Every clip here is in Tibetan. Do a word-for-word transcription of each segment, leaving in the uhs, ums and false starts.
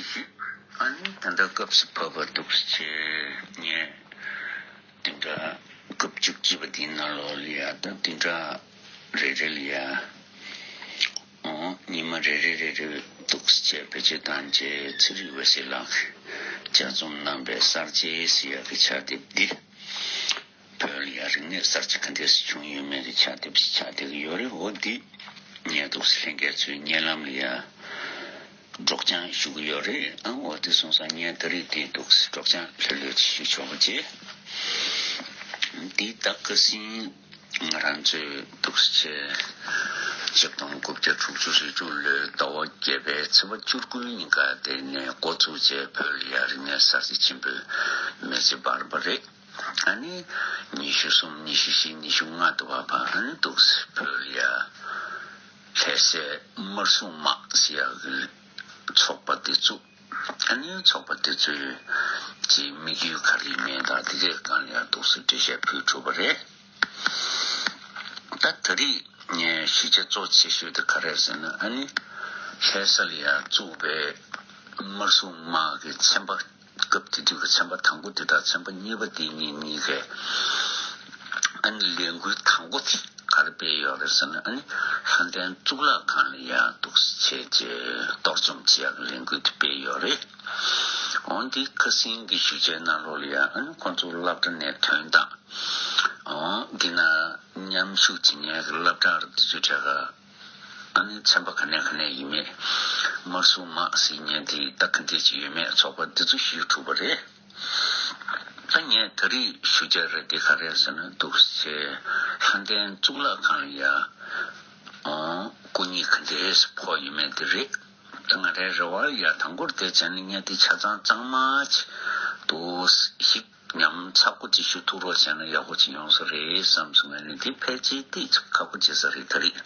ཞུས། ཨ་ནི་ད་ལྟ་སྐབས་སུ་བབས་པ་འདུག་སེ་བྱས་ངས་བདུན་ཕྲག་སྐབས་བཅུ་གཅིག་པ་འདིའི་ནང་ལོགས་ལ་ཡ་ད་བདུན་ཕྲག་རེ་རེ་ལ་ཡ། ཨོ། ཉི་མ་རེ་རེ་རེ་རེ་འདུག་སེ་བྱས་བེད་སྤྱོད་བཏང་བྱས་ཚེ་རིང་འོད་ཟེར་ལགས་ལྗགས་རྩོམ་གནང་པའི་གསར་བརྗེ་ཟེར་ཡག་གི་ཕྱག་དེབ་འདི། བོད་ལ་ཡ་རིག་གནས་གསར་བརྗེ་ག་འདྲས་སེ་བྱུང་ཡོད་མེད་ཀྱི་ཕྱག་དེབ་ཞིག་ཆགས་བསྡད་ཀྱི་ཡོད་རེད། འོ་འདི་ངས་འདུག་སེ་ལྷན་རྒྱས་ཚོའི་སྙན་ལམ་ལ་ཡ་སྒྲོག་སྦྱང་ཞུ་གི་ཡོད་རེད། ཨང་། འོ་དེ་སོང་ཙང་ངས་ད་རེས་དེ་འདུག་སེ་སྒྲོག་སྦྱང་ལྷོད་ལྷོད་ཅིག་ཞུ་ཆོག་པ་བྱེད། འདི་ད་ཁ་སང་ང་རང་ཚོས་འདུག་སེ་བྱས་ཆིག་སྟོང་དགུ་བརྒྱ་དྲུག་ཅུ་རེ་དྲུག་ལོའི་ཟླ་བ་བརྒྱད་པའི་ཚེས་པ་བཅུ་དགུའི་ཉིན་ཀ་དེ་ནས་འགོ་བཙུགས་བྱས་བོད་ལ་ཡ་རིག་གནས་གསར་བརྗེ་ཆེན་པོའི་མེ་ལྕེ་འབར་བ་རེད། ཨ་ནི་ཉི་ཤུ་གསུམ། ཉི་ཤུ་བཞི། ཉི་ཤུ་ལྔ་དུ་བ་བར་ཨ་ནི་འདུག་སེ་བོད་ལ་ཡ་ལྷ་སའི་དམར་སྲུང་དམག་ཟེར་ཡག་གི་ཚོགས་པ་དེ་བཙུགས། ཨ་ནི་ཚོགས་པ་དེ་ཚོའི་ཀྱི་དམིགས་ཡུལ་ག་རེ་ཡིན་མིན་དང་དེ་གའི་སྒང་ལ་ཡ་འདུག་སེ་འགྲེལ་བཤད་ཕུལ་གྲུབ་པ་རེད། ད་ད་རེས་ངས་ཞུ་བྱ་གཙོ་ཆེ་ཤོས་དེ་ག་རེ་རེད་ཟེར་ན། ཨ་ནི་ལྷ་ས་ལ་ཡ་བཙུགས་པའི་དམར་སྲུང་དམག་གི་ཚན་པ། སྐབས་དེ་དུས་ཀྱི་ཚན་པ་དང་པོ་དེ་དང་ཚན་པ་གཉིས་པ་དེ་གཉིས་གཉིས་ཀས་ཨ་ནི་ལས་འགུལ་དང་པོ་དེ་ག་རེ་སྤེལ་ཡོད་རེད་ཟེར་ན། ཨ་ནི་ལྷ་ལྡན་གཙུག་ལག་ཁང་ལ་ཡ་འདུག་སེ་བྱས་རྗེས་གཏོར་བཅོམ་བྱེད་ཡག་གི་ལས་འགུལ་དེ་སྤེལ་ཡོད་རེད། འོན་ཏེ་ཁ་སང་གི་ཞུ་བྱའི་ནང་ལོགས་ལ་ཡ་ཨ་ནི་ཁོང་ཚོ་སློབ་གྲྭ་ནས་ཐོན་སྟངས། འོ་འདི་ན་མཉམ་ཞུགས་བྱེད་མཁན་གྱི་སློབ་གྲྭ་དེ་ཚོའི་གྲས་ཀ་ཨ་ནི་ཚན་པ་ག་ནས་ག་ནས་ཡིན་མེད། དམར་སྲུང་དམག་ཟེར་མཁན་དེ་ད་ག་འདྲས་ཅིག་ཡོད་མེད་ཚོགས་པ་འདི་ཚོ་ཞུས་གྲུབ་པ་རེད། ད་ངས་ད་རེས་ཞུ་བྱ་རེད་དེ་ག་རེ་ཟེར་ན། འདུག་སེ་ལྷ་ལྡན་གཙུག་ལག་ཁང་ལ་ཡ་ཨོ་སྐུ་ཉིད་ག་འདྲས་ཕོག་ཡོད་མེད་དེ་རེད། ད་ང་རའི་རེ་བ་ལ་ཡ་དང་པོར་དེ་བྱས་ན་ངས་དེ་ཆ་ཚང་གཙང་མ་ཅིག་འདུག་སེ་ཞིབ་ཉམས་ཚགས་པོ་ཅིག་ཞུ་ཐུབ་རོགས་བྱས་ན་ཡག་པོ་ཅིག་ཡོང་ས་རེད་བསམ་སོང་། ངས་ནི་དེ་ཕལ་ཆེར་ཏོག་ཙམ་ཁག་པོ་བྱེད་ས་རེད། ད་རེས་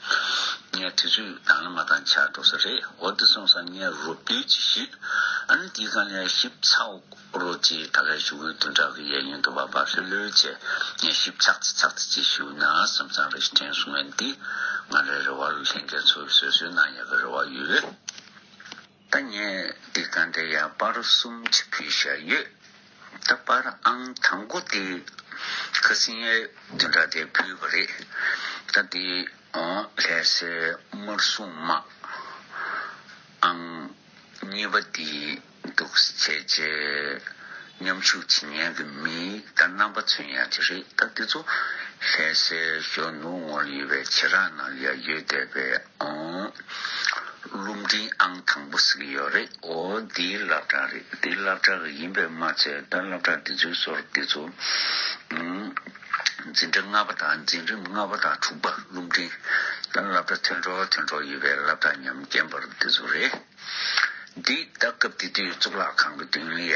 ངས་དུས་ཚོད་དང་ལ་མ་དང་ཆགས་འགྲོ་ས་རེད། འོ་དེ་སོང་ཙང་ངས་རོབ་བསྡུས་ཅིག་ཞུས། ཨ་ནི་དེའི་སྒང་ལ་ཞིབ་ཚགས་པོ་རོ་ཅིག་ད་གའི་ཞུ་སྐུལ་བདུན་ཕྲག་གི་གཡས་གཡོན་དུ་བབས་པ་ལྷོད་ལྷོད་བྱས་ངས་ཞིབ་ཚགས་ཚགས་ཚགས་ཅིག་ཞུ་ན་བསམ་ཙང་རེ་ཞིག་དྲན་སོང་། ངས་འདི་ང་རའི་རེ་བ་ལ་ལྷན་རྒྱས་ཚོས་བཟོད་གསོལ་གནང་ཡག་གི་རེ་བ་ཡོད། ད་ངས་འདི་ག་འདྲ་ཡང་པར་གསུམ་ཅིག་ཕུལ་བཞག་ཡོད། ད་པར་ཨང་དང་པོ་དེ་ཁ་སང་ཡའི་བདུན་ཕྲག་དེ་ཕུལ་བ་རེད། ད་དེ་ཨོ་ལྷ་སའི་དམར་སྲུང་དམག་ཨང་གཉིས་པ་དེ་འདུག་སེ་བྱས་རྗེས་མཉམ་ཞུགས་བྱེད་མཁན་གྱི་མི་ད་རྣམ་པ་མཚོན་ཡག་ཅིག་རེད། ད་དེ་ཚོ་ལྷ་སའི་གཞོགས་ནུབ་ངོས་ལ་ཡོད་པའི་བྱེ་བྲག་ནང་ལ་ཡ་ཡོད་བསྡད་པའི་ཨོ། སློབ་འབྲིང་ཨང་དང་པོ་ཟེར་གྱི་ཡོད་རེད། འོ་འདིའི་སློབ་གྲྭ་རེད། འདིའི་སློབ་གྲྭ་གི་ཡིན་པས་མ་ཚད་ད་སློབ་གྲྭ་འདི་ཚོའི་ཟུར་འདི་ཚོ་ཨུམ། འཛིན་གྲྭ་ལྔ་པ་དང་འཛིན་རིམ་ལྔ་པ་དང་དྲུག་པ་སློབ་འབྲིང་ད་སློབ་གྲྭ་ཐོན་འགྲོ་ཐོན་འགྲོ་ཡོད་པའི་སློབ་གྲྭ་ཉམས་རྒན་པར་འདི་ཚོ་རེད། འདི་ད་སྐབས་དེ་དུས་གཙུག་ལག་ཁང་གི་མདུན་ལ་ཡ།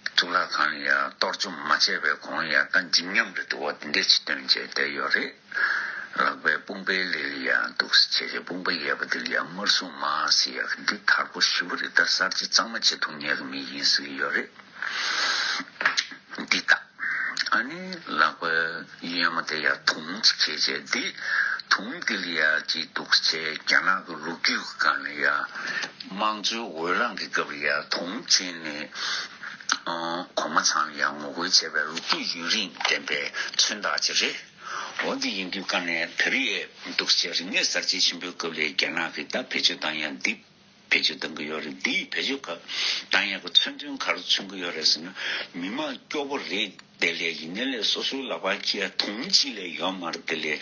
གཙུག་ལག་ཁང་ལ་ཡ་གཏོར་བཅོམ་མ་བྱས་པའི་གོང་ལ་ཡ་ད་འཇིགས་ཉམས་རེད་འདུག་བ་འདི་འདྲས་ཅིག་སྟོན་བྱས་བསྡད་ཡོད་རེད། ལག་པའི་དཔུང་པའི་ལས་ལ་ཡ་འདུག་སེ་བྱས་བྱས་དཔུང་པ་གཡས་པ་འདི་ལ་ཡ་དམར་སྲུང་དམག་ཟེར་ཡག་འདི་དར་པོ་ཞེ་པོ་རེད། ད་གསར་བརྗེ་གཙང་མ་བྱེད་ཐུབ་མཁན་གྱི་མི་ཡིན་ཟེར་གྱི་ཡོད་རེད། འདི་ད། ཨ་ནི་ལག་པའི་གཡོན་མ་དེ་ཡ་དུང་ཅིག་ཁྱེར་བྱས་འདི་དུང་འདི་ལ་ཡ་ཅིག་འདུག་སེ་བྱས་རྒྱ་ནག་གི་ལོ་རྒྱུས་ཀྱི་སྒང་ལ་ཡ་དམངས་གཙོའི་འོས་ལངས་ཀྱི་སྐབས་ལ་ཡ་དུང་བྱིན་ནས་ཨ་གོང་མ་ཚང་ལ་ཡ་ངོ་རྒོལ་བྱས་པའི་ལོ་རྒྱུས་ཡུན་རིང་ལྡན་པའི་མཚོན་རྟགས་ཅིག་རེད། འོ་འདི་ཡིན་དུས་ཀ་ནས་ད་རེས་འདུག་སེ་བྱས་རིག་གནས་གསར་བརྗེ་ཆེན་པོའི་སྐབས་ལ་རྒྱ་ནག་གིས་ད་བེད་སྤྱོད་བཏང་ཡ་འདི། བེད་སྤྱོད་གཏང་གི་ཡོད་རེད། འདིས་བེད་སྤྱོད་ག་བཏང་ཡག་གི་མཚོན་དོན་ག་རེ་མཚོན་གི་ཡོད་རེད་ཟེར་ན། མི་མང་སྐྱོ་པོ་རེད་དེ་ལས། ཡིན་ནའི་ལས་སོ་སོའི་ལག་པར་འཁྱེར་ཡ་དུང་གཅིག་ལས་ཡོད་མ་རེད་དེ་ལས།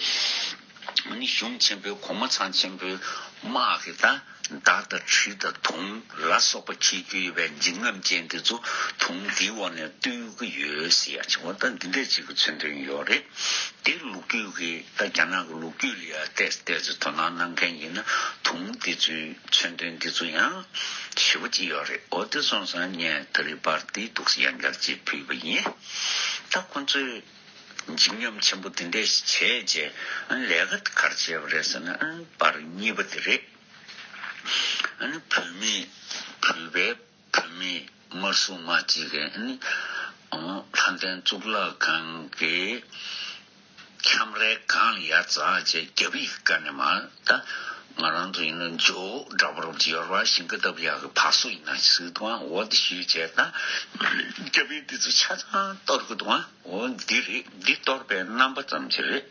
ཨ་ནི་གཞུང་ཆེན་པོའི་གོང་མ་ཚང་ཆེན་པོའི་དམག་གིས་ད་མདའ་དང་གྲི་དང་དུང་ལ་སོགས་པ་འཁྱེར་རྒྱུ་ཡོད་པའི་འཇིགས་རྔམ་ཅན་དེ་ཚོ་དུང་འདིའི་འོག་ནས་བཏུལ་གི་ཡོད་ཟེར་ཡ་ཅིག་འོ་ད་འདི་འདྲས་ཅིག་གི་མཚོན་དོན་ཡོད་རེད། དེ་ལོ་རྒྱུས་ཀྱི་ད་རྒྱ་ནག་གི་ལོ་རྒྱུས་ལ་ཡ་ཏོག་ཙམ་ཏོག་ཙམ་དོ་སྣང་གནང་མཁན་ཡིན་ན་དུང་འདི་ཚོའི་མཚོན་དོན་འདི་ཚོ་ཡང་ཞེ་པོ་ཅིག་ཡོད་རེད། འོ་དེ་སོང་ཙང་ངས་ད་རེས་པར་འདི་འདུག་སེ་ཡང་བསྐྱར་ཅིག་ཕུལ་བ་ཡིན། ད་ཁོང་ཚོས་འཇིགས་ཉམས་ཆེན་པོ་འདི་འདྲས་ཞིག་བྱས་རྗེས་ལས་ཀ་ག་རེ་བྱས་པ་རེད་ཟེར་ན་པར་གཉིས་པ་དེ་རེད། བོད་མི་བོད་པའི་བོད་མི་དམར་སྲུང་དམག་ཅིག་གིས་ནི་ལྷ་ལྡན་གཙུག་ལག་ཁང་གི་ཁྱམས་རའི་སྒང་ལ་ཡར་འཛེགས་བྱས་རྒྱབ་ཡིག་བཀལ་ནས་མར་ད་ ང་རང་ཚོ་ཡིན་ན་ཇོ་བོ་འདྲ་པོ་རོབ་ཀྱི་ཡོར་བ་ཞིང་ཁ་བཏབ་ཡག་གི་བག་སོ་ཡིན་ན་ཟེར་གི་འདུག་ཨ། འོ་དེ་ཞུས་བྱས་ད་སྐྱབས་ཡུལ་འདི་ཚོ་ཆ་ཚང་གཏོར་གི་འདུག་ཨ། འོ་འདི་རེད། འདི་གཏོར་པའི་རྣམ་པ་ཙམ་ཅིག་རེད།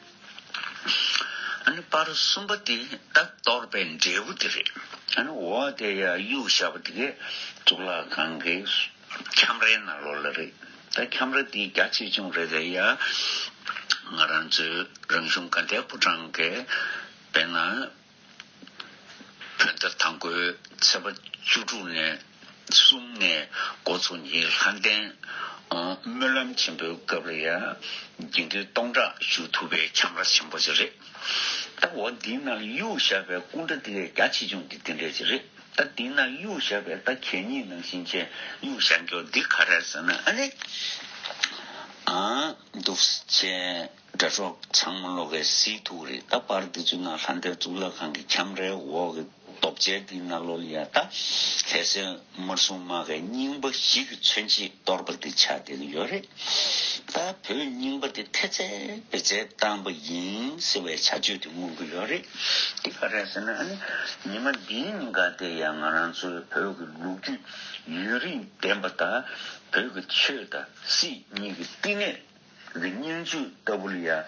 ཨ་ནི་པར་གསུམ་པ་དེ་ད་གཏོར་པའི་འབྲས་བུ་དེ་རེད། ཨ་ནི་འོ་དེ་ཡ་གཡུག་བཞག་པ་དེ་གས་གཙུག་ལག་ཁང་གི་ཁྱམས་རའི་ནང་ལོགས་ལ་རེད། ད་ཁྱམས་ར་དེ་རྒྱ་ཆེ་ཆུང་རེད་དེ་ཡ། ང་རང་ཚོའི་རང་གཞུང་དགའ་ལྡན་ཕོ་བྲང་གི་དཔེར་ན། བོད་ཟླ་དང་པོའི་ཚེས་པ་བཅུ་དྲུག་ནས་གསུམ་ནས་འགོ་ཚུགས་ནས་ལྷ་ལྡན་སྨོན་ལམ་ཆེན་པོའི་སྐབས་ལ་ཡང་དགེ་འདུན་སྟོང་ཕྲག་བཞུགས་ཐུབ་པའི་ཁྱམས་ར་ཆེན་པོ་ཞིག་རེད། ད་འོ་འདིའི་ནང་ལ་གཡུག་བཞག་པའི་སྐུ་འདྲ་དེ་རྒྱ་ཆེ་ཆུང་དེ་དེ་འདྲས་ཞིག་རེད། ད་འདིའི་ནང་གཡུག་བཞག་པའི་ད་གད་སྙིགས་ནང་བཞིན་བྱས་གཡུག་བཞག་མཁན་འདི་ག་རེ་ཟེར་ན་ཨ་ནི། ཨང་། འདུག་སེ་བྱས། དགྲ་གྲོགས་ཚང་མ་ལོག་གི་སྲིད་ཐུག་རེད། ད་པར་འདི་ཚོའི་ནང་ལྷ་ལྡན་གཙུག་ལག་ཁང་གི་ཁྱམས་རའི་འོག་གི་རྡོ་གཅལ་འདིའི་ནང་ལོགས་ལ་ཡ་ད་ལྷ་སྲས་དམར་སྲུང་དམག་གི་རྙིང་པ་བཞི་གི་མཚོན་བྱེད་གཏོར་པ་འདི་ཆགས་བསྡད་ཀྱི་ཡོད་རེད། ད་བོད་རྙིང་པ་འདི་ཐེ་ཚད་བེད་ཚད་བཏང་པ་ཡིན་ཟེར་བའི་བྱ་སྤྱོད་དེ་མངོན་གྱི་ཡོད་རེད། འདི་ག་རེ་ཟེར་ན་ཨ་ནི་ཉི་མ་འདིའི་ཉིན་ག་དེ་ཡང་ང་རང་ཚོའི་བོད་ཀྱི་ལོ་རྒྱུས་ཡུན་རིང་ལྡན་པ་དང་བོད་ཀྱི་ཆོས་དང་སྲིད་གཉིས་ཀྱི་བསྟི་གནས། གི་སྙིང་བཅུད་ལྟ་བུ་ལ་ཡང་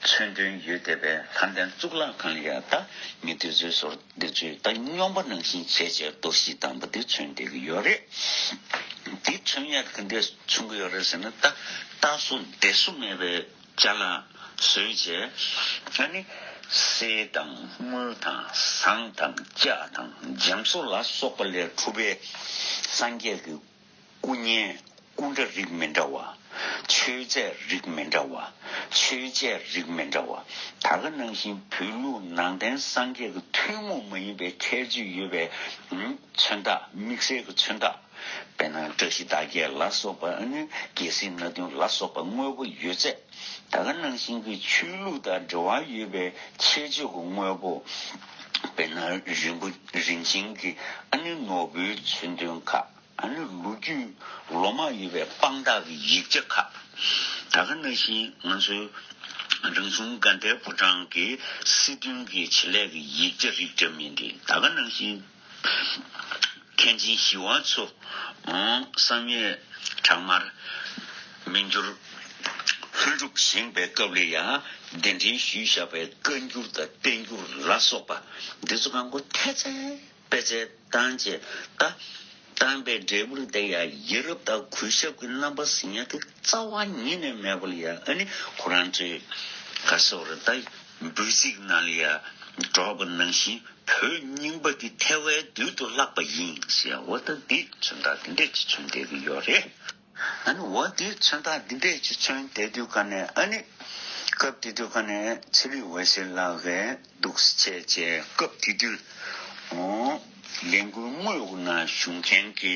མཚོན་དོན་ཡོད་བསྡད་པའི་ལྷ་ལྡན་གཙུག་ལག་ཁང་ལ་ཡང་ད་མི་དེ་ཚོའི་ཟུར་དེ་ཚོས་ད་སྨྱོན་པ་ནང་བཞིན་བྱས་བྱས་གཏོར་བཤིག་བཏང་པ་དེ་མཚོན་བསྡད་ཀྱི་ཡོད་རེད། དེ་མཚོན་ཡག་གི་འདྲས་མཚོན་གྱི་ཡོད་རེད་ཟེར་ན་ད་རྟག་བཟོ་བདེ་བཟོ་མེད་པའི་ཅ་ལག་བཟོས་བྱས་ཨ་ནི་གསེར་དང་དངུལ་དང་ཟངས་དང་ལྕགས་དང་རྒྱ་མཚོ་ལ་སོགས་པ་ལས་གྲུབ་པའི་སངས་རྒྱས་ཀྱི་སྐུ་བརྙན་སྐུ་འདྲ་རིགས་མི་འདྲ་བ། མཆོད་རྫས་རིགས་མི་འདྲ་བ། མཆོད་ཆས་རིགས་མི་འདྲ་བ། ད་ག་ནང་བཞིན་བོད་ལུགས་ནང་བསྟན་སངས་རྒྱས་ཀྱི་ཐུན་མོང་མ་ཡིན་པའི་ཁྱད་ཆོས་ཡོད་པའི་མཚོན་རྟགས། དམིགས་བསལ་གྱི་མཚོན་རྟགས། དཔེར་ན་བཀྲ་ཤིས་རྟགས་བརྒྱད་ལ་སོགས་པ་ཨ་ནི་རྒྱལ་སྲིད་སྣ་བདུན་ལ་སོགས་པ་དངོས་པོ་ཡོད་ཚད། ད་ག་ནང་བཞིན་གྱི་ཆོས་ལུགས་དང་འབྲེལ་བ་ཡོད་པའི་ཁྱད་ཆོས་ཀྱི་དངོས་པོ། དཔེར་ན་རིན་པོ་རིན་ཆེན་གྱི་ཨ་ནི་ནོར་བུའི་མཚོན་དོན་ཁག་ཨ་ནི་ལོ་རྒྱུས་ལོ་མང་ཡོད་པའི་དཔང་རྟགས་ཀྱི་ཡིག་ཆ་ཁག་ད་ག་ནང་བཞིན་ང་ཚོའི་རང་གཞུང་དགའ་ལྡན་ཕོ་བྲང་གི་སྲིད་དོན་གྱི་བྱེད་ལས་ཀྱི་ཡིག་ཆ་རིགས་འདྲ་མིན་འདི་ད་ག་ནང་བཞིན། མཁན་ཆེན་ཞི་བ་འཚོ། བསམ་ཡས་བྲག་དམར། མི་འགྱུར། ལྷུན་གྲུབ་བཞེངས་པའི་སྐབས་ལ་ཡང་གདན་འདྲེན་ཞུས་བཞག་པའི་བཀའ་འགྱུར་དང་བསྟན་འགྱུར་ལ་སོགས་པ་འདི་ཚོ་གང་གོ་ཐེ་ཚེ་པེ་ཚེ་བཏང་བྱས་ད་བཏང་པའི་འབྲས་བུར་དེ་ཡང་ཡ་རབས་དང་གུས་ཞབས་ཀྱི་རྣམ་པ་ཟིན་ཡ་དེ་རྩ་བ་ཉིད་ནས་མེད་པ་ལ་ཡ་ཨ་ནི་ཁོ་རང་ཚོའི་ག་སོགས་རེད་ད་འབོད་ཚིག་ནང་ལ་ཡ་སྒྲོག་པ་ནང་བཞིན། བོད་རྙིང་པ་འདི་ཐལ་བའི་རྡུལ་དུ་བརླག་པ་ཡིན་ཟེར་འོ་ད་འདི་མཚོན་རྟགས་འདི་འདྲས་ཅིག་མཚོན་བསྡད་ཀྱི་ཡོད་རེད། ཨ་ནི་འོ་འདི་མཚོན་རྟགས་འདི་འདྲས་ཅིག་མཚོན་བསྡད་དུས་ག་ནས་ཨ་ནི་སྐབས་དེ་དུས་ག་ནས་ཚེ་རིང་འོད་ཟེར་ལགས་ཀྱིས་འདུག་སེ་བྱས་བྱས་སྐབས་དེ་དུས་ཨོ་ལས་འགུལ་དངོས་ཀྱི་ནང་ཞུགས་མཁན་གྱི་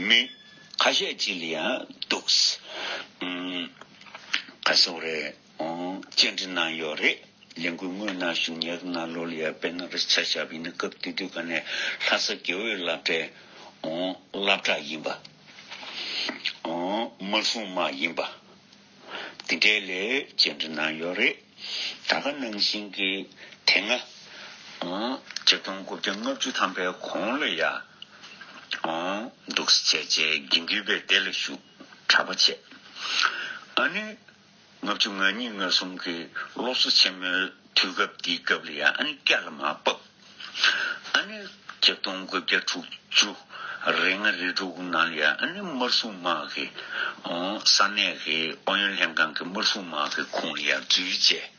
མི་ཁ་ཤས་ཅིག་ལ་ཡང་འདུག་སེ་ཨུམ་ག་སོགས་རེད་ཨོ་བཅར་འདྲི་གནང་ཡོད་རེད། ལས་འགུལ་དངོས་ནང་ཞུགས་མཁན་ནང་ལོགས་ལ་ཡ་དཔེར་ན་རེ་ཆ་བཞག་པ་ཡིན་ན་སྐབས་དེ་དུས་ག་ནས་ལྷ་ས་དགེ་འོས་སློབ་གྲྭའི་ཨོ་སློབ་གྲྭ་ཡིན་པ། ཨོ་དམར་སྲུང་དམག་ཡིན་པ། དེ་འདྲའི་ལས་བཅར་འདྲི་གནང་ཡོད་རེད། ད་ག་ནང་བཞིན་གྱི་དེ་སྔ་ཨོ་ཆིག་སྟོང་དགུ་བརྒྱ་ལྔ་བཅུ་ཐམ་པའི་གོང་ལ་ཡ་ཨོ་འདུག་སེ་བྱས་བྱས་དགེ་འདུན་པའི་སྡེ་ལ་ཞུགས་གྲྭ་པ་བྱས། ཨ་ནི། ལྔ་བཅུ་ང་གཉིས་ང་གསུམ་གྱི་སློབ་གསོ་ཆེན་མོའི་དུས་སྐབས་འདིའི་སྐབས་ལ་ཡང་ཨ་ནི་སྐྱ་ལ་མར་བབས། ཨ་ནི་ཆིག་སྟོང་དགུ་བརྒྱ་དྲུག་ཅུ་རེ་ལྔ་རེ་དྲུག་ནང་ལ་ཡང་ཨ་ནི་དམར་སྲུང་དམག་གི་ཨོ་ས་གནས་ཀྱི་ཨུ་ཡོན་ལྷན་ཁང་གི་དམར་སྲུང་དམག་གི་ཁོངས་ལ་ཡང་འཛུལ་བྱས།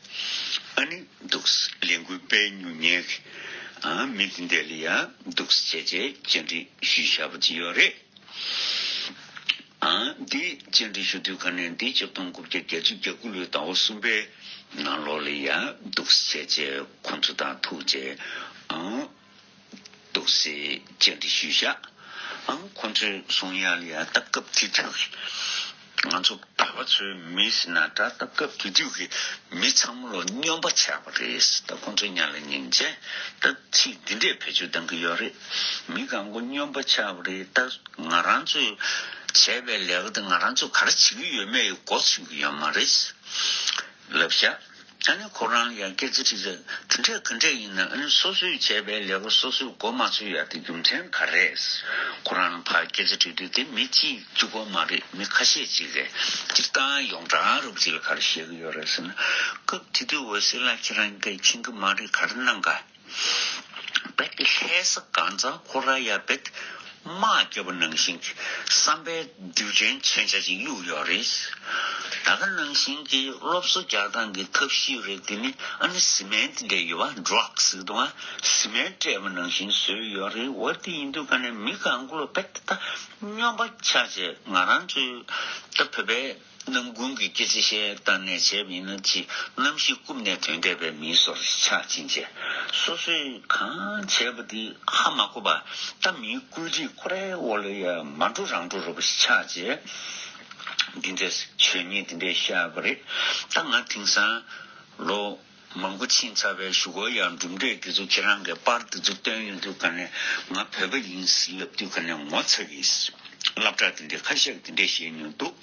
ཨ་ནི་འདུག་སེ་ལས་འགུལ་སྤེལ་མྱོང་མཁན་གྱི་ཨ་མི་དེ་འདྲ་ལ་ཡང་འདུག་སེ་བྱས་བྱས་བཅར་འདྲི་ཞུས་བཞག་པ་ཅིག་ཡོད་རེད། ཨ་འདི་བཅར་འདྲི་ཞུ་དུས་ག་ནས་འདི་ཆིག་སྟོང་དགུ་བརྒྱ་བརྒྱད་ཅུ་གྱ་དགུ་ལོའི་ཟླ་བ་གསུམ་པའི་ནང་ལོགས་ལ་ཡང་འདུག་སེ་བྱས་བྱས་ཁོང་ཚོ་དང་ཐུག་བྱས་ཨང་འདུག་སེ་བཅར་འདྲི་ཞུས་བཞག་ཨང་ཁོང་ཚོས་གསུང་ཡག་ལ་ཡང་ད་སྐབས་དེ་དུས་ང་ཚོ་བོད་པ་ཚོའི་མི་ཟེར་ན་འདྲ་ད་སྐབས་དེ་དུས་ཀྱི་མི་ཚང་མ་ལོ་སྨྱོན་པ་ཆགས་པ་རེད། ད་ཁོང་ཚོའི་ཉར་ལ་ཉན་བྱས་ད་ཚིག་འདི་འདྲས་བེད་སྤྱོད་གཏང་གི་ཡོད་རེད། མི་གང་གོ་སྨྱོན་པ་ཆགས་པ་རེད། ད་ང་རང་ཚོས་བྱས་པའི་ལས་ཀ་དེ་ང་རང་ཚོས་ག་རེ་བྱེད་ཀྱི་ཡོད་མེད་མགོ་ཚོད་ཀྱི་ཡོད་མ་རེད་ལབ་ཤག་ཨ་ནི་ཁོ་རང་ལ་ཡང་སྐད་ཆ་དྲིས་ཚེ་དེ་འདྲས་ག་འདྲས་ཡིན་ན། ཨ་ནི་སོ་སོས་བྱས་པའི་ལས་ཀ་སོ་སོས་མགོ་མ་ཚོས་ཡ་དེ་རྒྱུ་མཚན་ག་རེད། ཁོ་རང་ལ་ཕར་སྐད་ཆ་དྲིས་དུས་དེ་མི་གཅིག་གཅིག་པོ་མ་རེད། མི་ཁ་ཤས་ཅིག་གིས་སྤྱིར་བཏང་ཡོངས་གྲགས་རབ་ཅིག་ལ་ག་རེ་བཤད་ཀྱི་ཡོད་རེད་ཟེར་ན། སྐབས་དེ་དུས་འོད་ཟེར་ལགས་ཁྱེད་རང་གིས་ཕྱིན་གི་མ་རེད། ག་རེ་གནང་ག་རྦད་དེ་ལྷ་ས་གང་ཚང་ཁོ་ར་ཡ་རྦད་དེ་དམག་རྒྱབ་པ་ནང་བཞིན་གྱི་བསམ་པའི་རྡུལ་ཕྲན་མཚོན་ཆ་ཅིག་གཡུགས་ཡོད་རེད། ད་ག་ནང་བཞིན་གྱི་སློབ་གསོ་རྒྱག་སྟངས་ཀྱི་ཐབས་ཤེས་རེད། དེ་ནི་ཨ་ནི་སི་མེན་ཊི་འདྲ་ཡོད་པ། ཌ་རག་སི་ཟེར་གི་འདུག་ཨ། སི་མེན་ཊི་སྤྲད་པ་ནང་བཞིན་བཟོས་ཡོད་རེད། འོ་དེ་ཡིན་དུས་ག་ནས་མི་གང་ག་ལ་རྦད་དེ་ད་སྨྱོན་པ་ཆགས་བྱས། ང་རང་ཚོའི་ད་བོད་པའི་ནང་ཁུལ་གྱི་སྐད་ཆ་བཤད་སྟངས་ནས་བྱས་པ་ཡིན་ན། ཅིག་གནམ་གཤིས་རྐུབ་ནས་ཐོན་བསྡད་པའི་མིའི་བཟོ་འདྲ་ཆགས་ཕྱིན་བྱས། སོ་སོས་གང་བྱས་པ་དེ་ཧ་མ་གོ་བ། ད་མིའི་བཀོད་སྒྲིག་ཁོ་རའི་འོག་ལ་ཡ་མ་འགྲོ་རང་འགྲོ་འདྲ་པོ་ཞིག་ཆགས་བྱས། འདི་འདྲས་ཆོས་ཉིད་འདི་འདྲས་བཤད་པ་རེད། ད་ང་དེང་སང་ལོ་མང་པོ་ཕྱིན་ཚར་བའི་གཞུག་གུ་ཡང་གྲུབ་འབྲས་དེ་ཚོ། ཁྱེད་རང་གིས་པར་དེ་ཚོ་བཏོན་ཡོང་དུས་ག་ནས་ང་བོད་པ་ཡིན་ལབ་དུས་ག་ནས་ངོ་ཚ་གི། སློབ་གྲྭ་དེ་འདྲའི་ཁ་ཤས་དེ་འདྲས་བཤད་མྱོང་འདུག་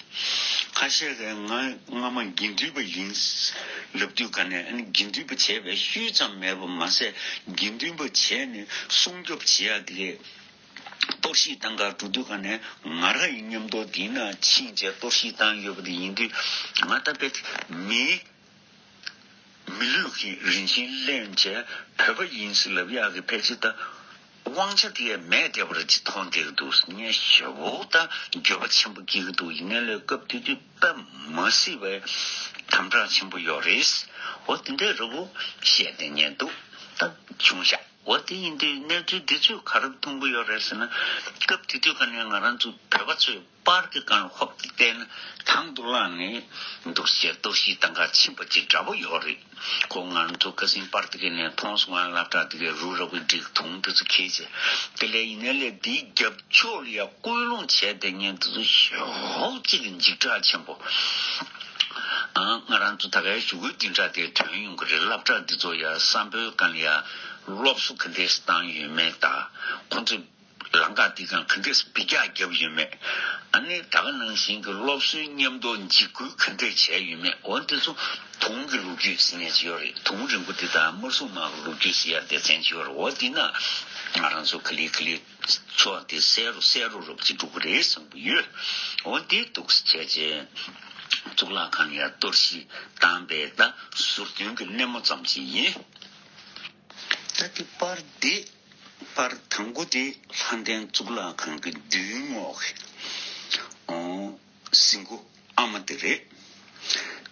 ཁ་ཤས་ཀྱིས་ང་སྔ་མ་དགེ་འདུན་པ་ཡིན་ལབ་དུས་ག་ནས། ཨ་ནི་དགེ་འདུན་པ་བྱས་པའི་ཤུལ་ཙམ་མེད་པ་མ་ཟད། དགེ་འདུན་པ་བྱས་ནས་སྲུང་སྐྱོབ་བྱེད་ཡ་དེ་གས་གཏོར་བཤིག་བཏང་ག་འགྲོ་དུས་ག་ནས། ང་རང་ཡི་མཉམ་དུ་དེའི་ནང་ཕྱིན་བྱས་གཏོར་བཤིག་བཏང་ཡོད་པ་དེ་ཡིན་དུས། ང་ད་དཔེ་མི་མི་ལུས་ཀྱི་རིན་ཆེན་ལེན་བྱས་བོད་པ་ཡིན་ཟེར་ལབ་ཡག་གི་ཕལ་ཆེར་ད་དབང་ཆ་དེ་ཡང་མེད་བསྡད་པ་རེད་ཅེས་མཐོང་བསྡད་ཀྱི་འདུག་ངས་ཞེ་པོ་ད་འགྱོད་པ་ཆེན་པོ་སྐྱེ་གི་འདུག་ཡིན་ནའི་ལས་སྐབས་དེ་དུས་དཔེ་མ་སྲིད་པའི་དམ་དྲག་ཆེན་པོ་ཡོད་རེད། འོ་དེ་འདྲའི་འདྲ་པོ་བཤད་བསྡད་མཁན་འདུག་ད་བྱུང་ཤག་འོ་དེ་ཡིན་དུས་གནས་ཚུལ་འདི་ཚོས་ག་རེ་མཐོང་གི་ཡོད་རེད་ཟེར་ན། སྐབས་དེ་དུས་ག་ནས་ང་རང་ཚོ་བོད་པ་ཚོས་པར་གྱི་སྒང་ལ་ཧོབ་སྟེ་བལྟས་ན། དང་དུ་བླངས་ནས་འདུག་སེ་གཏོར་བཤིག་བཏང་ག་ཕྱིན་པ་ཅིག་འདྲ་པོ་ཡོད་རེད། ཁོ་ང་ཚོ་ཁ་སང་པར་དེ་ག་ནས་མཐོང་སོང་། ང་སློབ་གྲྭ་དེ་གའི་རུ་ར་བའི་སྒྲིག་དུང་དེ་ཚོ་ཁྱེར་བྱས། དེ་ལས་ཡིན་ནའི་ལས་དེའི་རྒྱབ་ཕྱོགས་ལ་ཡ་སྐུལ་སློང་བྱས་བསྡད་མཁན་དེ་ཚོ་ཞེ་པོ་ཅིག་འཇིགས་སྐྲག་ཆེན་པོ། ཨ། ང་རང་ཚོ་ད་གའི་གཞུག་གུའི་འདི་འདྲ་དེ་ཐོན་ཡོང་གི་རེད། སློབ་གྲྭ་འདི་ཚོ་ཡ་བསམ་པའི་སྒང་ལ་ཡ་སློབ་གསོ་ག་འདྲས་བཏང་ཡོད་མེད་དང་། ཁོང་ཚོས་ལམ་ཁ་འདི་སྒང་ག་འདྲས་འབུད་རྒྱག་བརྒྱབ་ཡོད་མེད། ཨ་ནི་ད་ག་ནང་བཞིན་གྱི་སློབ་གསོའི་མཉམ་དུ་འཇིགས་སྐུལ་ག་འདྲས་བྱས་ཡོད་མེད། འོ་འདི་ཚོ་དུང་གི་ལོ་རྒྱུས་ཟེར་མཁན་ཅིག་ཡོད་རེད། དུང་རིང་པོ་འདི་དང་དམར་སྲུང་དམག་གི་ལོ་རྒྱུས་ཟེར་ཡ་སྡེ་ཚན་ཅིག་ཡོད་རེད། འོ་འདི་ན་ང་རང་ཚོ་ག་ལེ་ག་ལེ་ཚོགས་དེ་གསལ་རུ་གསལ་རུ་རུབ་ཅིག་འགྲོ་གི་རེད་བསམ་གྱི་ཡོད། འོ་འདི་འདུག་སེ་བྱས་རྗེས་གཙུག་ལག་ཁང་ཡར་གཏོར་བཤིག་བཏང་པའི་ད་ཟུར་དོན་གྱི་སྣེ་མོ་ཙམ་ཞིག་ཡིན། ད་འདི་པར་འདི་པར་དང་པོ་དེ་ལྷ་ལྡན་གཙུག་ལག་ཁང་གི་མདུན་ངོས་ཀྱི་ཨོ་ཟིང་གུ་ཨ་མ་དེ་རེད།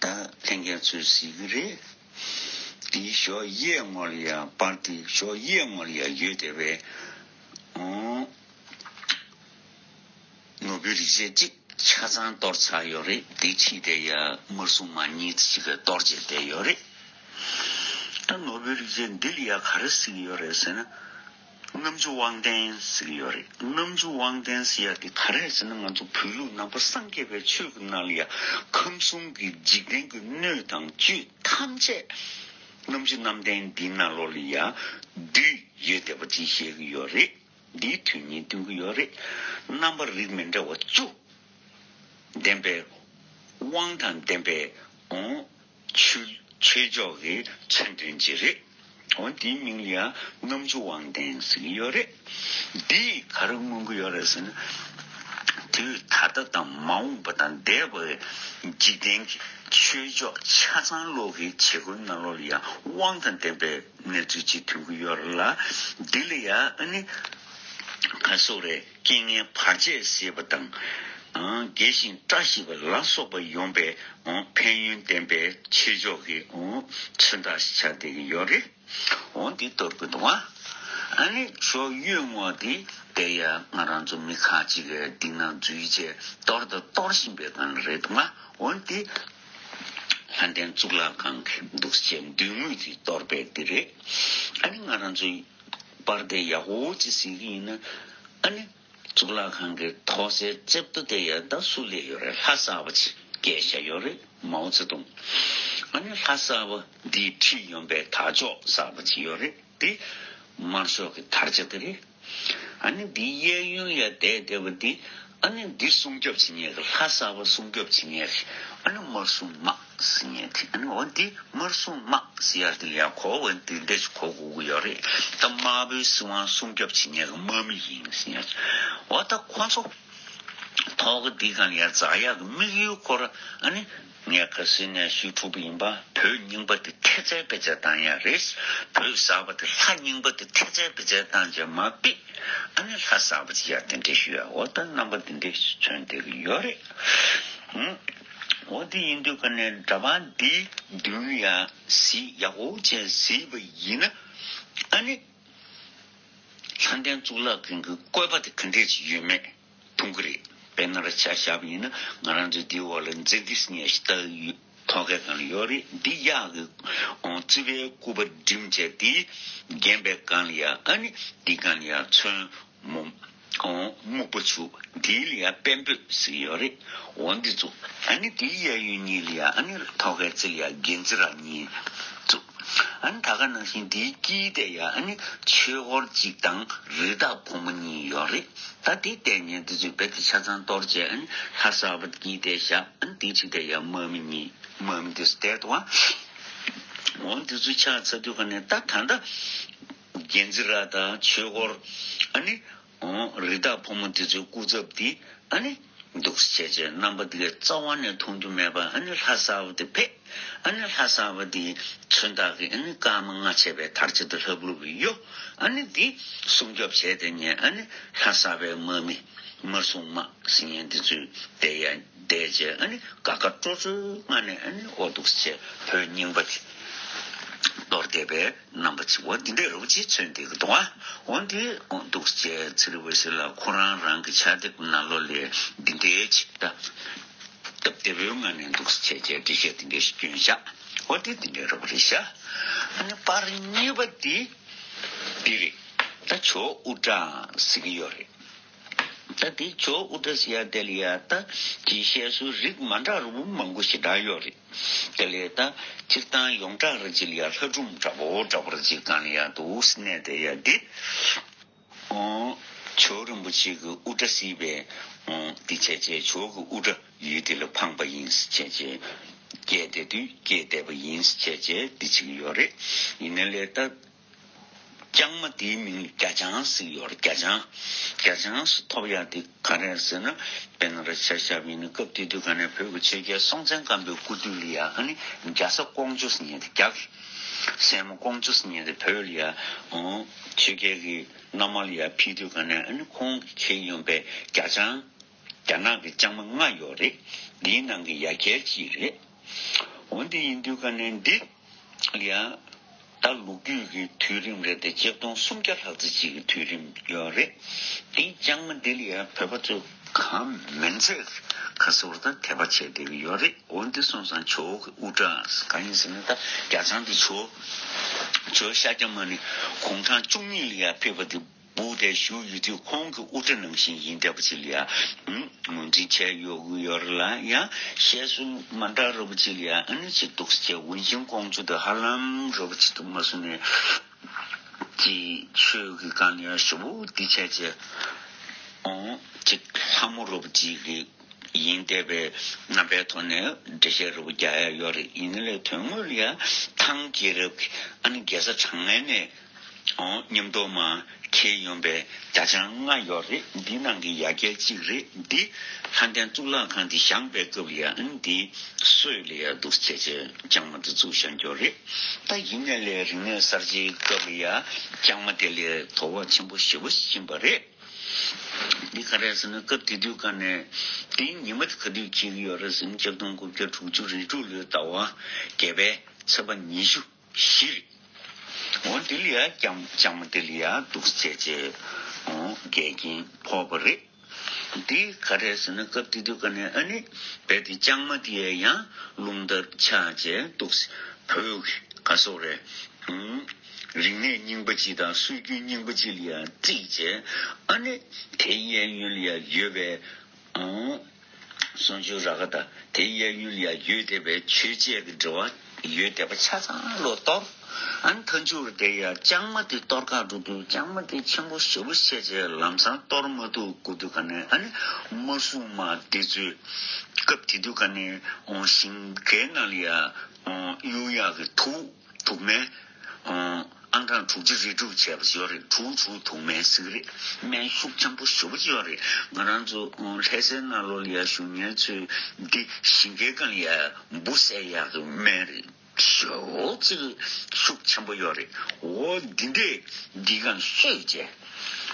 ད་ལྷན་རྒྱས་ཚོས་གཟིགས་ཀྱི་རེད། དེའི་ཞོགས་གཡས་ངོས་ལ་ཡ་པར་དེ་ཞོགས་གཡས་ངོས་ལ་ཡ་ཡོད་བསྡད་པའི་ཨོ་ནོར་བུའི་རིགས་ཆད་གཅིག་ཆ་ཚང་གཏོར་ཚར་ཡོད་རེད། དེ་ཕྱིས་དེ་ཡ་དམར་སྲུང་དམག་གཉིས་ཅིག་གིས་གཏོར་བྱས་བསྡད་ཡོད་རེད། ད་ནོར་བུའི་རིགས་ཆད་འདི་ལ་ཡ་ག་རེ་ཟེར་གྱི་ཡོད་རེད་ཟེར་ན། རྣམ་བཅུ་དབང་ལྡན་ཟེར་གྱི་ཡོད་རེད། རྣམ་བཅུ་དབང་ལྡན་ཟེར་ཡ་དེ་ག་རེ་ཟེར་ན། ང་ཚོ་བོད་ལུགས་ནང་པ་སངས་རྒྱས་པའི་ཆོས་ཀྱི་ནང་ལ་ཡ་ཁམས་གསུམ་གྱི་འཇིག་རྟེན་གྱི་སྣོད་དང་བཅུད་ཐམས་ཅད་རྣམ་བཅུ་དབང་ལྡན་འདིའི་ནང་ལོགས་ལ་ཡ་འདུས་ཡོད་བསྡད་པ་ཅིག་བཤད་ཀྱི་ཡོད་རེད། འདིའི་དོན་སྙིང་སྟོན་གྱི་ཡོད་རེད། རྣམ་པ་རིགས་མི་འདྲ་བ་བཅུ་ལྡན་པའི་དབང་དང་ལྡན་པའི་འོ་ཆོས་ཆོས་ཕྱོགས་ཀྱི་མཚོན་དོན་ཅིག་རེད། འོ་འདིའི་མིང་ལ་ཡང་རྣམ་བཅུ་དབང་ལྡན་ཟེར་གྱི་ཡོད་རེད། འདིས་ག་རེ་མངོན་གྱི་ཡོད་རེད་ཟེར་ན། དུས་ད་ལྟ་དང་མ་འོངས་པ་དང་འདས་པའི་འཇིག་རྟེན་གྱི་ཆོས་ཕྱོགས་ཆ་ཚང་ལོག་གི་བྱེད་སྒོའི་ནང་ལོགས་ལ་ཡང་དབང་དང་ལྡན་པའི་གནས་ཚུལ་ཅིག་ཐོན་གྱི་ཡོད་རེད་ལ། འདི་ལ་ཡང་ཨ་ནི་ག་སོགས་རེད། རྐྱེན་ངན་བར་ཆད་སེལ་བ་དང་། ཨང་། དགེ་ཞིང་བཀྲ་ཤིས་པ་ལ་སོགས་པ་ཡོང་པའི་ཨང་། ཕན་ཡོན་ལྡན་པའི་ཆོས་ཕྱོགས་ཀྱི་ཨང་། མཚོན་རྟགས་ཤིག་ཆགས་བསྡད་ཀྱི་ཡོད་རེད། འོ་འདི་གཏོར་གྱི་འདུག་ཨ། ཨ་ནི་ཕྱོགས་གཡོན་ངོས་འདི་དེ་ཡང་ང་རང་ཚོ་མི་ཁག་ཅིག་གིས་འདི་ན་འཛུལ་བྱས་གཏོར་དང་གཏོར་བཞིན་པའི་སྒང་རེད་འདུག་ཨ། འོ་འདི་ལྷ་ལྡན་གཙུག་ལག་ཁང་གི་འདུག་སེ་མདུན་ངོས་ཀྱི་གཏོར་དཔེ་འདི་རེད། ཨ་ནི་ང་རང་ཚོའི་པར་དེ་ཡག་པོ་ཅིག་གཟིགས་ཀྱི་ཡིན་ན། ཨ་ནི་གཙུག་ལག་ཁང་གི་ཐོག་སའི་རྩེ་ཏོ་དེ་ཡ་ད་སུ་སླེབས་ཡོད་རེད། ལྷ་གསར་པ་ཅིག་བཀལ་བཞག་ཡོད་རེད། མའོ་ཙེ་ཏུང་། ཨ་ནི་ལྷ་གསར་པ་འདིའི་འཁྲིས་ཡོང་པའི་དར་ལྕོག་གསར་པ་ཅིག་ཡོད་རེད། དེ་དམར་ཤོག་གི་དར་ཆ་དེ་རེད། ཨ་ནི་འདིའི་གཡས་གཡོན་ལ་བསྡད་བསྡད་པ་འདི། ཨ་ནི་འདི་སྲུང་སྐྱོབ་བྱེད་མཁན་གྱི། ལྷ་གསར་པ་སྲུང་སྐྱོབ་བྱེད་མཁན་གྱི་ཨ་ནི་དམར་སྲུང་དམག་ཟེར་མཁན་དེ། ཨ་ནི་འོ་འདི་དམར་སྲུང་དམག་ཟེར་ཡ་དེ་ལ་ཡ་གོ་འོ་འདི་འདྲ་ཞིག་གོ་དགོས་ཀྱི་ཡོད་རེད། ད་དམར་པོའི་སྲིད་དབང་སྲུང་སྐྱོབ་བྱེད་མཁན་གྱི་དམག་མི་ཡིན་ཟེར་ཡ། འོ་ད་ཁོ་ཚོ་ཐོག་གི་འདི་གང་ཡ་འཛག་ཡག་གི་དམིགས་ཡུལ་སྐོར། ཨ་ནི་ངས་ཁ་སང་ནས་ཞུ་ཐུབ་པ་ཡིན་པ། བོད་རྙིང་པ་དེ་ཐེལ་ཙེ་ཕལ་ཆེར་བཏང་ཡ་རེད། བོད་གསར་པ་དེ་ལྷ་རྙིང་པ་དེ་ཐེལ་ཙེ་ཕལ་ཆེར་བཏང་བྱས་མ་ཕིག་ཨ་ནི་ལྷ་གསར་པ་ཅིག་ཡ་དེ་འདྲ་ཞུ་ཡ། འོ་ད་རྣམ་པ་དེ་འདྲ་ཞིག་མཚོན་བསྡད་ཀྱི་ཡོད་རེད། ཧུམ། འོ་དེ་ཡིན་དུས་ཀ་ནས་འདྲ་པར་འདིའི་མདུན་ལ་ཡ་གཟིགས། ཡག་པོ་བྱས་གཟིགས་པ་ཡིན་ན། ཨ་ནི་ལྷ་ལྡན་གཙུག་ལག་ཁང་གི་བཀོད་པ་དེ་ག་འདྲས་ཅིག་ཡོད་མེད་མཐོང་གི་རེད། དཔེར་ན་ར་ཆ་བཞག་པ་ཡིན་ན། ང་རང་ཚོའི་འདིའི་འོག་ལ་མཛེས་བདེ་ཟེར་མཁན་ཞིག་ད་ཡོད། ཐོག་ཁའི་སྒང་ལ་ཡོད་རེད། འདི་གཡག་གི་ཨོ་རྩི་བའི་སྐུད་པ་བསྒྲིམས་བྱས། དེའི་རྒན་པའི་སྒང་ལ་ཡ། ཨ་ནི་འདི་སྒང་ལ་ཡ་ཚོན་སྨུག་ཨོ་སྨུག་པ་བྱུགས། དེའི་ལ་ཡ་དཔོན་པོ་ཟེར་གྱི་ཡོད་རེད། འོ་འདི་བཙུགས། ཨ་ནི་དེའི་གཡས་གཡོན་གཉིས་ལ་ཡ་ཨ་ནི་ཐོག་ཁའི་རྩེ་ལ་ཡ་རྒྱལ་འཛི་ར་གཉིས་བཙུགས། ཨ་ནི་ད་ག་ནང་བཞིན་དེའི་དཀྱིལ་དེ་ཡ་ཨ་ནི་ཆོས་འཁོར་གཅིག་དང་རི་དྭགས་ཕོ་མོ་གཉིས་ཡོད་རེད། ད་དེ་བལྟས་ཉན་དེ་ཚོས་རྦད་དེ་ཆ་ཚང་གཏོར་བྱས། ཨ་ནི་ལྷ་གསར་པ་དེ་གཉིས་དེ་བཞག་ཨ་ནི་དེའི་གཅིག་དེ་ཡ་དམག་མི་གཉིས། དམག་མི་དེ་ཚོ་བསྡད་འདུག་ཨ། འོ་དེ་ཚོ་ཆགས་ཚར་དུས་ཀ་ནས་ད་ད་ལྟ་རྒྱལ་འཛི་ར་དང་ཆོས་འཁོར། ཨ་ནི་འོ་རི་དྭགས་ཕོ་མོ་དེ་ཚོའི་སྐུ་ཚབ་དེ། ཨ་ནི་འདུག་སེ་བྱས་བྱས་རྣམ་པ་དེ་ག་རྩ་བ་ནས་མཐོང་རྒྱུ་མེད་པ། ཨ་ནི་ལྷ་གསར་པ་དེ་ཕེབས། ཨ་ནི་ལྷ་གསར་པ་དེའི་མཚོན་རྟགས་ཀྱི་ཨ་ནི་སྐར་མ་ལྔ་བྱས་པའི་དར་ཆ་དེ་ལྷབ་ལྷུབ་གཡོ། ཨ་ནི་དེ་སྲུང་སྐྱོབ་བྱས་བསྡད་མཁན་ཨ་ནི་ལྷ་གསར་པའི་དམག་མི་དམར་སྲུང་དམག་ཟེར་མཁན་དེ་ཚོས་བསྡད་ཡ་བསྡད་བྱས། ཨ་ནི་དགའ་དགའ་སྤྲོ་སྤྲོའི་ངང་ནས། ཨ་ནི་འོ་འདུག་སེ་བྱས་བོད་རྙིང་པ་དེ་གཏོར་བསྡད་པའི་རྣམ་པ་ཅིག་འོ་འདི་འདྲའི་རོབ་ཅིག་མཚོན་བསྡད་ཀྱི་འདུག་ཨ། འོ་འདི་འོ་འདུག་སེ་བྱས་ཚེ་རིང་འོད་ཟེར་ལགས་ཁོ་རང་རང་གི་ཕྱག་དེབ་ནང་ལོགས་ལ་འདི་འདྲའི་ཅིག་ད་སྟབས་བདེ་པོའི་ངང་ནས་འདུག་སེ་བྱས་བྱས་འགྲེལ་བཤད་འདི་འདྲའི་ཞིག་བསྐྱོན་བཞག་འོ་དེ་འདི་འདྲའི་རོབ་རེད་ཤག་ཨ་ནི་པར་གཉིས་པ་འདི་འདི་རེད། ད་ཇོ་བོ་དབུ་སྐྲ་ཟེར་གྱི་ཡོད་རེད། ད་དེ་ཇོ་བོ་དབུ་སྐྲ་ཟེར་ཡ་དེ་ལ་ཡ་ད་ཀྱི་བཤད་སྲོལ་རིགས་མ་འདྲ་རུ་མང་པོ་ཞེ་དྲག་ཡོད་རེད། དེ་ལས་ད་སྤྱིར་བཏང་ཡོངས་གྲགས་ར་ཅིག་ལ་ཡ་ལྷ་སྒྲུང་འདྲ་པོ་འདྲ་པོ་ར་ཅིག་སྒང་ལ་ཡ་འདུག་སེ་གནས་བསྡད་ཡ་འདི། ཨོ། ཇོ་བོ་རིན་པོ་ཆེ་གི་དབུ་སྐྲ་བསིལ་བའི་ཨོ་འདི་བྱས་བྱས་ཇོ་བོ་གི་དབུ་སྐྲ་ཡུལ་འདི་ལ་འཕངས་པ་ཡིན་ཟེར་བྱས་བྱས་སྐད་བསྡད་དུས་སྐད་བསྡད་པ་ཡིན་ཟེར་བྱས་བྱས་འདི་བྱེད་ཀྱི་ཡོད་རེད། ཡིན་ནའི་ལས་ད། ལྕང་མ་དེའི་མིང་རྒྱ་ལྕང་ཟེར་ཡོད་རེད། རྒྱ་ལྕང་། རྒྱ་ལྕང་ཟེར་ཐོབ་ཡག་དེ་ག་རེ་ཟེར་ན། དཔེར་ན་ར་ཆ་བཞག་པ་ཡིན་ན་སྐབས་དེ་དུས་ག་ནས་བོད་ཀྱི་ཆོས་རྒྱལ་སྲོང་བཙན་སྒམ་པོའི་སྐུ་དུས་ལ་ཡ་ཨ་ནི་རྒྱ་བཟའ་ཀོང་ཇོ་ཟེར་མཁན་དེ། རྒྱ་གི་སྲས་མོ་ཀོང་ཇོ་ཟེར་མཁན་དེ་བོད་ལ་ཡ་ཨོ་ཆོས་རྒྱལ་གྱི་མནའ་མ་ལ་ཡ་ཕེབས་དུས་ག་ནས་ཨ་ནི་ཁོང་གིས་ཁྱེར་ཡོང་པའི་རྒྱ་ལྕང་། རྒྱ་ནག་གི་ལྕང་མ་ལྔ་ཡོད་རེད། འདིའི་ནང་གི་ཡ་གྱལ་གཅིག་རེད། འོ་འདི་ཡིན་དུས་ག་ནས་འདི་ལ་ཡ་ད་ལོ་རྒྱུས་ཀྱི་དུས་རིམ་རེད་དེ། ཆིག་སྟོང་སུམ་བརྒྱ་ལྷག་ཙམ་ཅིག་གི་དུས་རིམ་ཡོད་རེད། དེའི་ལྕང་མ་འདི་ལ་ཡ་བོད་པ་ཚོས་གང་མིན་ཚད་ཁ་གསོ་བ་དང་དད་པ་བྱས་བསྡད་ཀྱི་ཡོད་རེད། འོ་འདི་སོང་ཙང་ཇོ་བོ་གི་དབུ་སྐྲ་གང་ཡིན་ཟེར་ན། ད་རྒྱ་ལྕང་འདི་ཇོ་ཇོ་ཤཱཀྱ་མུ་ནེ་དགུང་གྲངས་བཅུ་གཉིས་ལ་ཡ་ཕེབས་པ་འདི། སྦུག་དེ་བཞུགས་ཡོད་དུས་ཁོང་གི་དབུ་སྐྲ་ནང་བཞིན་ཡིན་བསྡད་པ་ཅིག་ལ་ཡ་ངོས་འཛིན་བྱས་ཡོང་གི་ཡོད་རེད་ལ། ཡང་བཤད་སྲོལ་མ་འདྲ་རོ་པོ་ཅིག་ལ་ཡ་ཨ་ནི་ཅིག་འདུག་སེ་བྱས། ཝུན་ཅིན་ཀོང་ཇོ་དེ་ཧ་ལམ་རོ་པོ་ཅིག་ཏུ་མ་སོང་ནས་ཅིག་ཆོས་ཀྱི་སྒང་ལ་ཡ་ཞེ་པོ་འདི་བྱས་བྱས། ཨོ་ཅིག་ལྷ་མོ་རོ་པོ་ཅིག་གི་ཡིན་བསྡད་པའི་རྣམ་པའི་ཐོག་ནས་འགྲེལ་བཤད་རོ་པོ་རྒྱག་ཡ་ཡོད་རེད། ཡིན་ནའི་ལས་དོན་དངོས་ལ་ཡ་ཐང་རྒྱལ་རབས་ཀྱི་ཨ་ནི་རྒྱལ་ས་བྱང་ངན་ནས། ཨོ་མཉམ་དུ་མར་ཁྱེར་ཡོང་པའི་རྒྱ་ལྕང་ལྔ་ཡོད་རེད། འདི་ནང་གི་ཡ་གྱལ་གཅིག་རེད། འདི་ལྷ་ལྡན་གཙུག་ལག་ཁང་འདི་བཞེངས་པའི་སྐབས་ལ་ཡ་ཨ་ནི་འདི་སྲོད་ལ་ཡ་འདུག་སེ་བྱས་བྱས་ལྕང་མ་འདི་བཙུགས་བཞག་ཡོད་རེད། ད་ཡིན་ནའི་ལས་རིག་གནས་གསར་བརྗེའི་སྐབས་ལ་ཡ་ལྕང་མ་དེ་ལས་དོ་བ་ཆེན་པོ་ཞེ་པོ་ཞིག་ཕྱིན་པ་རེད། འདི་ག་རེ་ཟེར་ན། སྐབས་དེ་དུས་ག་ནས་དེའི་ཉི་མ་དེ་ག་དུས་འཁེལ་གྱི་ཡོད་རེད་ཟེར་ན། ཆིག་སྟོང་དགུ་བརྒྱ་དྲུག་ཅུ་རེ་དྲུག་ལོའི་ཟླ་བ་བརྒྱད་པའི་ཚེས་པ་ཉི་ཤུ། བཞི་རེད། འོ་འདི་ལ་ཡ་ལྕང་ལྕང་མ་དེ་ལ་ཡ་འདུག་སེ་བྱས་བྱས་འོ་འགལ་རྐྱེན་ཕོག་པ་རེད། འདི་ག་རེ་ཟེར་ན། སྐབས་དེ་དུས་ག་ནས་ཨ་ནི་རྦད་དེ་ལྕང་མ་དེ་ཡ་ཡང་རླུང་རྟར་ཆགས་བྱས་འདུག་སེ་བོད་ཀྱི་ག་སོག་རེད། ཨུམ། རིག་གནས་རྙིང་པ་ཅིག་དང་སྲོལ་རྒྱུན་རྙིང་པ་ཅིག་ལ་ཡ་བརྩིས་བྱས། ཨ་ནི་དེའི་གཡས་གཡོན་ལ་ཡ་ཡོད་པའི་ཨང་། གསུང་ཆོས་ར་ག་དང་དེའི་གཡས་གཡོན་ལ་ཡ་ཡོད་བསྡད་པའི་ཆོས་བྱེད་ཀྱི་འབྲེལ་བ་ཡོད་བསྡད་པ་ཆ་ཚང་ལོ་གཏོར། ཨ་ནི་མཐའ་མཇུག་དེ་ཡ་ལྕང་མ་དེ་གཏོར་ཁ་འགྲོ་དུས་ལྕང་མ་དེ་ཆེན་པོ་ཞེ་པོ་བྱས་བྱས་ལམ་སང་གཏོར་མ་ཐུབ་དགོས་དུས་ག་ནས། ཨ་ནི་དམར་སྲུང་དམག་དེ་ཚོས་སྐབས་དེ་དུས་ག་ནས་ཞིང་ཁའི་ནང་ལ་ཡ་གཡུག་ཡག་གི་དུག་དུག་སྨན་ཨང་གྲངས་དྲུག་ཅུ་རེ་དྲུག་བྱས་པ་ཡོད་རེད། དྲུག་དྲུག་དུག་སྨན་ཟེར་གི་རེད། སྨན་ཤུགས་ཆེན་པོ་ཞེ་པོ་ཅིག་ཡོད་རེད། ང་རང་ཚོ་ལྷ་སའི་ནང་ལོགས་ལ་ཡ་བཞུགས་མཁན་ཚོས་འདི་ཞིང་ཁའི་སྒང་ལ་ཡ་འབུ་བསད་ཡག་གི་སྨན་རེད། ཞེ་པོ་ཅིག་ཤུགས་ཆེན་པོ་ཡོད་རེད། འོ་འདི་འདྲས་འདི་གང་གསོས་བྱས།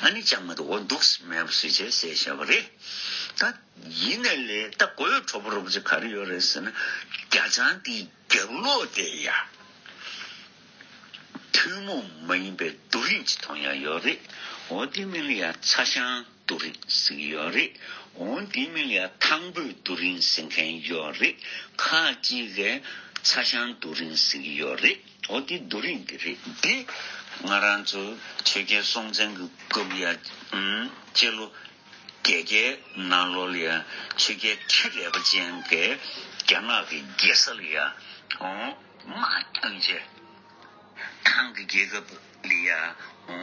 ཨ་ནི་ལྕང་མ་དེ་འོ་འདུག་སེ་མེད་པ་བཟོས་བྱས་བསད་བཞག་པ་རེད། ད་ཡིན་ནའི་ལས་ད་གོ་ཡོད་གྲོགས་པོ་རོབ་ཅིག་ག་རེ་ཡོད་རེད་ཟེར་ན། རྒྱ་ལྕང་དེའི་རྒྱབ་ལོགས་དེ་ཡ་ཐུན་མོང་མ་ཡིན་པའི་རྡོ་རིང་ཅིག་མཐོང་ཡག་ཡོད་རེད། འོ་དེ་མིང་ལ་ཡ་ཚ་ཞང་རྡོ་རིང་ཟེར་གྱི་ཡོད་རེད། འོ་དེ་མིན་ལ་ཡ་ཐང་བོད་རྡོ་རིང་ཟེར་མཁན་ཡོད་རེད། ཁ་ཅིག་གིས་ཚ་ཞང་རྡོ་རིང་ཟེར་གྱི་ཡོད་རེད། འོ་དེ་རྡོ་རིང་དེ་རེད། དེ་ང་རང་ཚོ་ཆོས་རྒྱལ་སྲོང་བཙན་གྱི་སྐབས་ཡ་ཨུམ་སྤྱི་ལོ་བརྒྱད་བརྒྱའི་ནང་ལོགས་ལ་ཡ་ཆོས་རྒྱལ་ཁྲི་རལ་པ་ཅན་གྱིས་རྒྱ་ནག་གི་རྒྱལ་ས་ལ་ཡ་འོ་དམག་བཏོན་བྱས། ཐང་གི་རྒྱལ་ཁབ་ལ་ཡ་